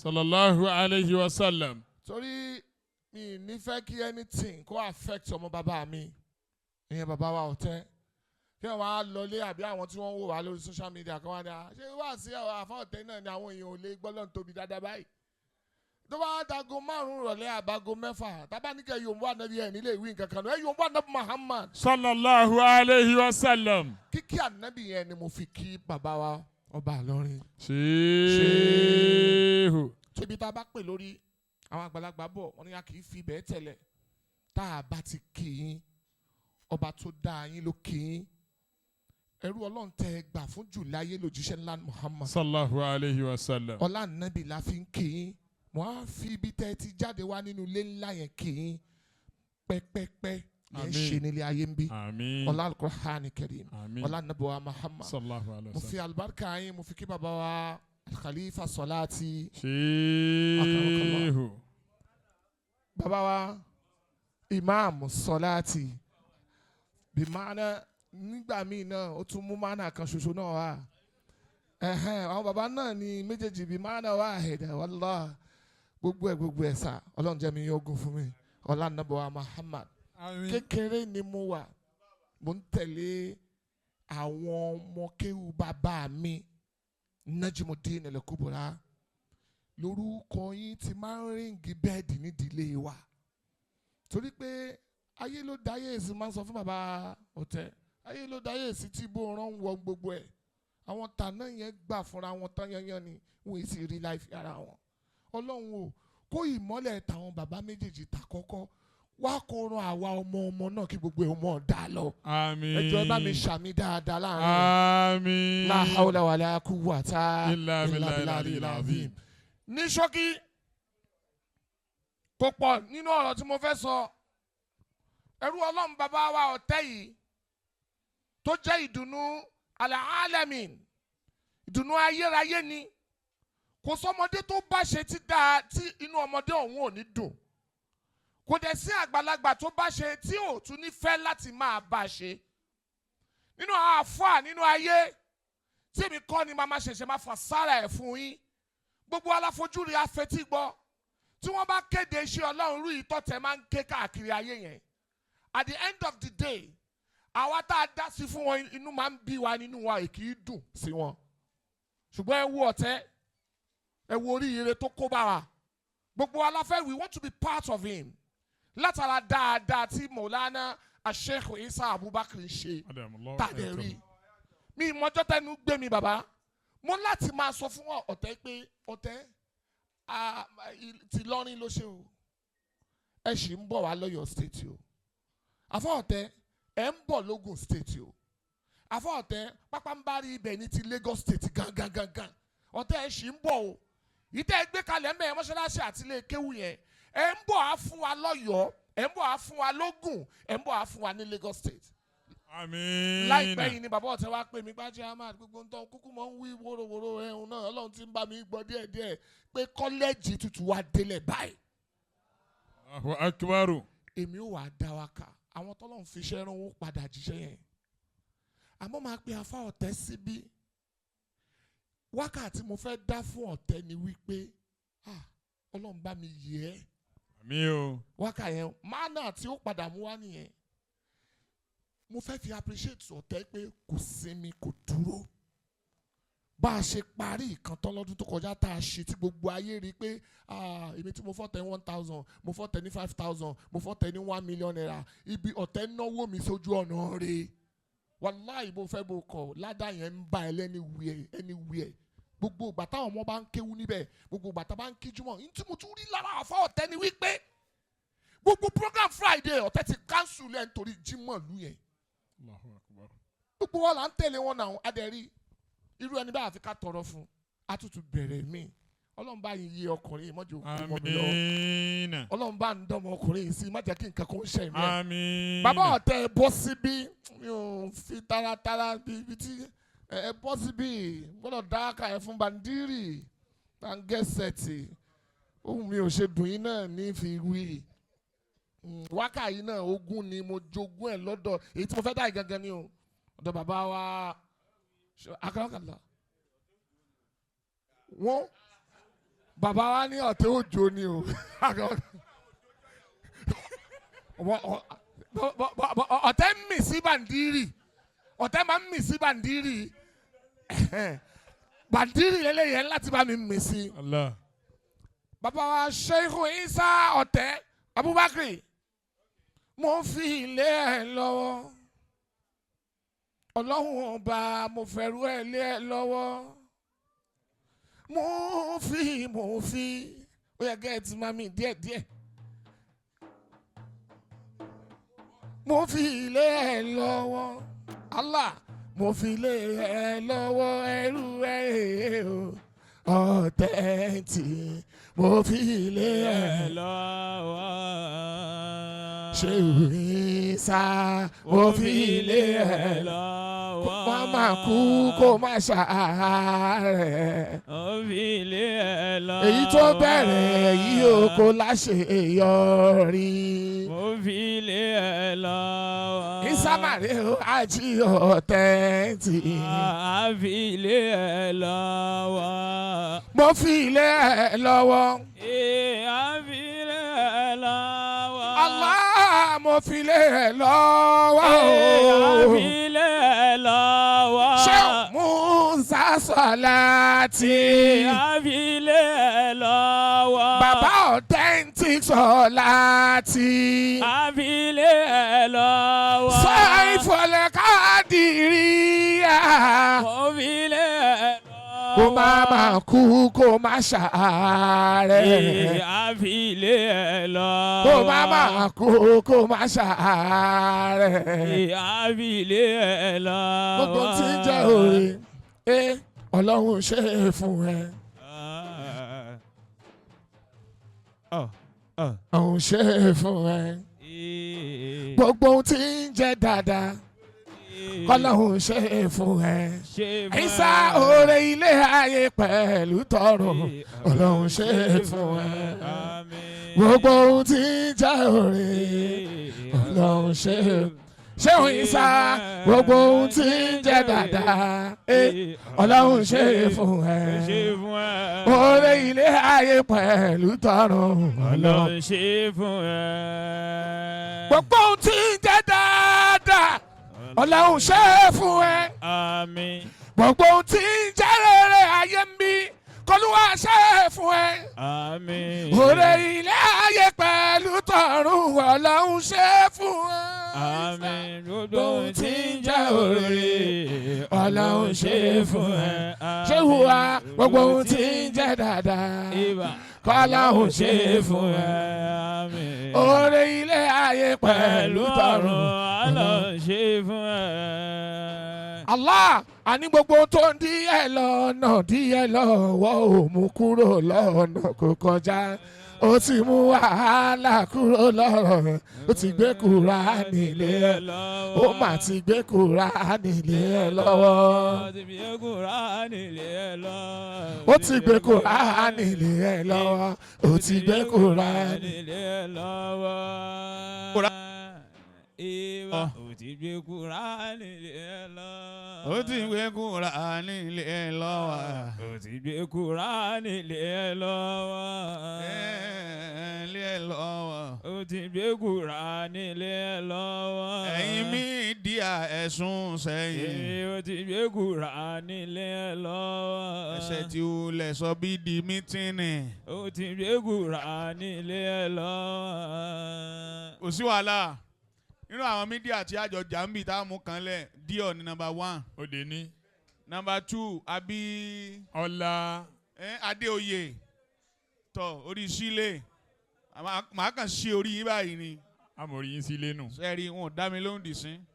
Sallallahu alayhi wa sallam. Torí mi ní fẹ́ kí anything kó affect ọmọ bàbá mi, ìyẹn bàbá wa Ọ̀tẹ́, kí wọ́n wá lọlé àbí àwọn tí wọ́n ń wò wá lórí social media kan wá ní à ṣé wá sí àfa Ọ̀tẹ́ náà ni àwọn èèyàn ò lè gbọ́ lọ́n tóbi dáadáa báyìí. Tó bá dago 5 rọ̀lẹ́ àbágo 6, tábà ní kẹ́ yòǹbó ànábì ẹ̀ nílé ìwé nǹkan kan náà, ẹ̀ yòǹbó ànábì Muhammad. Sallallahu alayhi wa sallam. Kíkí ànábì yẹn ni mo fi kí bàbá wa ọba Ìlọrin. Ṣéhù. Tóbi tá a bá pè lórí àwọn àgbàlagbà bọ̀ wọ́n ní a kì í fi bẹ́ẹ̀ tẹ̀lẹ̀. Tá a bá ti kí yín, ọba tó dá yín ló kí yín. Ẹrú Ọlọ́run tẹ́ ẹ gbà fún jù láyé lòjíṣẹ́ ńlá Muhammad. Sallallahu alayhi wa sallam. Ọlá ànábì la fi ń kí yín. Mo á fi ibi tẹ́ ẹ ti jáde wá nínú ilé ńlá yẹn kí yín pẹ́pẹ́pẹ́ lè ṣe nílé ayé ń bí. Àmín. Ọlá Al-Qur'ani Karim. Àmín. Ọlá ànábì wa Muhammad. Sallallahu alayhi Mo wa fi sallam. alibarika yín, mo fi kí bàbá wa Khalifa Salati. Ṣéhù. Bàbá wa Imam Salati bìmánà nígbà míì náà ó tún mú mánà kan ṣoṣo náà wá. Ẹ̀hẹ́n, àwọn bàbá náà ni méjèèjì bìmánà wà ẹ̀dẹ̀ wàlá gbogbo ẹ̀ sà. Ọlọ́run jẹ́ mi yóò gùn fún mi. Ọlá ànábì wa Muhammad. Àmín. Kékeré ni mo wà, mo ń tẹ̀lé àwọn ọmọ kéwú bàbá mi Najimudeen Al-Kubra. Lórúkọ yín ti máa ń ring bell nídìílé wa, torí pé ayé ló dáyé èsì máa ń sọ fún bàbá Ọ̀tẹ́, ayé ló dáyé èsì tí bó rán wọ gbogbo ẹ̀. Àwọn tàná yẹn gbà fúnra wọn tán yányán ni wọ́n sì rí láìfi ara wọn. Ọlọ́run o, kó ìmọ́lẹ̀ tàwọn bàbá méjèèjì ta kọ́kọ́ wá, kó ran àwa ọmọ ọmọ náà kí gbogbo ẹ̀ mọ̀ dá lọ. Àmín. Ẹ jọ̀ọ́, ẹ bá mi ṣàmì dáadáa láàrin. Àmín. La hawla wala quwwata Illa illa billahi billahi al-aliyyil al-azim. Ní ṣókí, kò pọ̀ nínú ọ̀rọ̀ tí mo fẹ́ sọ. Ẹrú Ọlọ́run bàbá wa Ọ̀tẹ́ yìí tó jẹ́ ìdùnnú al-alamin, ìdùnnú ayérayé ni. Kò sọmọdé tó bá ṣe tí dáa tí inú ọmọdé ọ̀hún ò ní dùn. Kò dẹ̀ sí àgbàlagbà tó bá ṣe tí ò tún ní fẹ́ láti máa bá a ṣe. Nínú àwọn àfáà nínú ayé tí èmi kọ́ ni màmá ṣẹ̀ṣẹ̀ máa fà sára ẹ̀ fún yín, gbogbo aláfojúrí afetí gbọ́. Tí wọ́n bá kéde iṣẹ́ Ọlọ́run rú ìtọ́tẹ̀ máa ń ké káàkiri ayé yẹn, at the end of the day, àwa tá a dá sí fún wọn, inú máa ń bí wa, nínú wa kì í dùn sí wọn. Ṣùgbọ́n ẹ wo Ọ̀tẹ́, ẹ wo oríire tó kó bá wa. Gbogbo wa la fẹ́, we want to be part of him látara dáadáa tí Maulana Sheikh Isa Abubakar ṣe. Tàdé rí mi ìmọ̀jọ́ tẹnu gbé mi. Bàbá mo láti máa sọ fún Ọ̀tẹ́ pé Ọ̀tẹ́ ti lọ́rin ló ṣe o, ẹ sì ń bọ̀ wá lọ́yọ̀ State o. Àfọ̀ Ọ̀tẹ́, ẹ̀ ń bọ̀ lógùn State o. Àfọ̀ Ọ̀tẹ́, pápá ń bá rí ibẹ̀ ní ti Lagos State gangan gangan. Ọ̀tẹ́, ẹ̀ sì ń bọ̀ o. Ìtẹ́ ẹ gbé kalẹ̀ mẹ́ẹ̀ mọ́ṣáláṣí àti ilé kéwù yẹn, ẹ̀ ń bọ̀ á fún wa lọ́yọ̀ọ́, ẹ̀ ń bọ̀ á fún wa lógùn, ẹ̀ ń bọ̀ á fún wa ní Lagos State. Àmín. Láìpẹ́ yìí ni bàbá Ọ̀tẹ́ wá pè mí, gbájú Ahmad, gbogbo ń tọ́ kúkú mọ́ ń wí wóróworó ẹ̀hún náà, Ọlọ́run ti ń bá mi gbọ́ díẹ̀díẹ̀ pé kọ́lẹ́ẹ̀jì tuntun wa délẹ̀ báyìí. Allahu akbar. Èmi ò wá dá wa kà àwọn tọ́lọ́run fi iṣẹ́ rán wọn padà jíṣẹ́ yẹn, àmọ́ máa pe afá Ọ̀tẹ́ síbí. Wákàtí mo fẹ́ dá fún Ọ̀tẹ́ ni wípé, ah, Ọlọ́run bá mi yẹ ẹ́. Àmín o. Wákà yẹn mánà tí ó padà mú wá nìyẹn. Mo fẹ́ fi appreciate Ọ̀tẹ́ pé kò sinmi, kò dúró. Bá a ṣe parí ìkan tán lọ́dún tó kọjá tá a ṣe tí gbogbo ayé rí i pé, ah, èmi tí mo fọ́tẹ̀ 1,000, mo fọ́tẹ̀ ní 5,000, mo fọ́tẹ̀ ní ₦1 million, ibi Ọ̀tẹ́ náwó mi sójú ọ̀nà rẹ̀. Wàláì, bó fẹ́ bó kọ̀, ládàá yẹn ń bá ẹ lẹ́niwìẹ̀ anywhere. Gbogbo ìgbà táwọn ọmọ bá ń kéwú níbẹ̀, gbogbo ìgbà tá a bá ń kíjúmọ̀ ní tí mo tún rí lára àfa Ọ̀tẹ́ ni wípé gbogbo program Friday, Ọ̀tẹ́ ti cancel ẹ̀ nítorí Jímọ̀ lù yẹn. Allahu akbar. Gbogbo wa là ń tẹ̀lé wọn náà. Adẹ̀rí irú ẹni báyà fi ká tọrọ fún atútù bẹ̀rẹ̀ mí. Ọlọ́run bá yín yé ọkùnrin yìí mọ́jọ́ òkú mọ́ mi lọ. Àmín. Ọlọ́run bá ń dánmọ ọkùnrin yìí sí, má jẹ́ kí nǹkan kan ṣe mí ẹ̀. Àmín. Bàbá Ọ̀tẹ́, ẹ bọ́ síbí. Mi ò fi taratara ibi tí ẹ bọ́ síbí gbọ́dọ̀ dáká ẹ fún bandiri bangẹ́sẹ̀tì. Ohun mi ò ṣe dùn yín náà ní fi wí. Wákà yìí náà, ogún ni mo jogún ẹ̀ lọ́dọ̀ èyí tí mo fẹ́ dá yìí gangan ni o, ọ̀dọ̀ bàbá wa akọ́kànlá wọ́n. Bàbá wa ní ọ̀tẹ̀ òjò ni o. Ọ̀tẹ̀ ń mì sí bàndírì, ọ̀tẹ̀ máa ń mì sí bàndírì. Bàndírì lélẹ́yìn láti bá mi mì sí. Allah. Bàbá wa Sheikh Isa Ọ̀tẹ̀ Abubakar, mo fi ilé ẹ lọ́wọ́. Ọlọ́run ọba, mo fẹ̀rù ẹ lé ẹ lọ́wọ́. Mo fi ó yẹ kẹ́ ẹ ti máa mi díẹ̀díẹ̀. Mo fi ilé ẹ lọ́wọ́. Allah, mo fi ilé ẹ lọ́wọ́, ẹrú ẹ o ọ̀tẹ̀ tí mo fi ilé ẹ lọ́wọ́. Ṣé ìsà, mo fi ilé ẹ lọ́wọ́. Kó má má kú, kó má ṣàárẹ̀. Mo fi ilé ẹ lọ́wọ́. Èyí tó bẹ̀rẹ̀ yìí o, kò láṣeyọrí. Mo fi ilé ẹ lọ́wọ́. Ìsàmàlẹ́ o, àjí ọ̀tẹ̀ tì. A fi ilé ẹ lọ́wọ́. Mo fi ilé ẹ lọ́wọ́. Ee, a fi ilé ẹ lọ́wọ́. Allah, mo fi ilé ẹ lọ́wọ́. Ee, a o. fi ilé ẹ lọ́wọ́. Ṣé Musa Sọláàtì. Ee, a fi ilé ẹ lọ́wọ́. Bàbá authentic Sọláàtì. A fi ilé ẹ lọ́wọ́. Sọ ìfọ̀lẹ̀ kádìríyà. Mo fi ilé ẹ lọ́wọ́. Kó má má kú, kó má ṣàárẹ̀. Ee, a fi ilé ẹ lọ́wọ́. Kó má má kú, kó má ṣàárẹ̀. Ee, a fi ilé ẹ lọ́wọ́. Gbogbo tí ń jẹ́ òre, ẹ Ọlọ́run ṣe é fún ẹ. Ah. Oh, oh. Òun ṣe é fún ẹ. Ee. Gbogbo ohun tí ń jẹ́ dáadáa, kọ́lọ́hún ṣe é fún ẹ. Ṣe fún Ìsá ẹ. oore ilé ayé pẹ̀lú tọrùn, Ọlọ́run ṣe é fún ẹ. Àmín. Gbogbo ohun tí ń jẹ́ òre, Ọlọ́run ṣe é. Ṣé òun Ìsá, gbogbo ohun tí ń jẹ́ dáadáa, Ọlọ́run ṣe é fún ẹ. Ṣe fún ẹ. Oore ilé ayé pẹ̀lú tọrùn, Ọlọ́run. Ọlọ́run ṣe fún ẹ. Gbogbo ohun tí ń jẹ́ dáadáa, Ọlọ́run ṣe é fún ẹ. Àmín. Gbogbo ohun tí ń jẹ́ rere ayé ń bí, kọlùwà ṣe é fún ẹ. Àmín. Oore ilé ayé pẹ̀lú tọ̀run, Ọlọ́run ṣe é fún ẹ. Àmín. Gbogbo ohun tí ń jẹ́ oore, Ọlọ́run ṣe é fún ẹ. Ṣé wùwà gbogbo ohun tí ń jẹ́ dáadáa, Ibà. kọ́lọ́run ṣe é fún ẹ. Àmín. Oore ilé ayé pẹ̀lú tọ̀run, Ọlọ́run ṣe fún ẹ. Allah, àní gbogbo tó ń dí ẹ lọ́nà, dí ẹ lọ́wọ́, ò mú kúrò lọ́nà kò kọjá. Ó ti mú wàhálà kúrò lọ́rọ̀ rẹ̀, ó ti gbé Kùránì lé ẹ, ó mà ti gbé Kùránì lé ẹ lọ́wọ́. Ó ti gbé Kùránì lé ẹ lọ́wọ́. Ó ti gbé Kùránì lé ẹ lọ́wọ́. Ó ti gbé Kùránì. lé ẹ lọ́wọ́. Ìwà ó ti gbé Kùránì lé ẹ lọ́wọ́. Ó ti gbé Kùránì lé ẹ lọ́wọ́. Ó ti gbé Kùránì lé ẹ lọ́wọ́. Ẹ lé ẹ lọ́wọ́. Ó ti gbé Kùránì lé ẹ lọ́wọ́. Ẹ̀yin media, ẹ̀sùn sẹ́yìn. Ó ti gbé Kùránì lé ẹ lọ́wọ́. Ẹsẹ̀ tí ó lẹ̀ sọ bí di meeting. Ó ti gbé Kùránì lé ẹ lọ́wọ́. Kò sí wàhálà nínú àwọn media tí àjọ jàǹbì tá a mú kan lẹ̀ díọ̀ ní number one. Ó dé ní. Number two, àbí Ọlá. Adéoyè tọ orí sílé, màá kàn sí orí yín báyìí ni. Amòrí yín sílé nù. Sẹ́ẹ̀rì wọn ò dá mi lóhùn dì sí.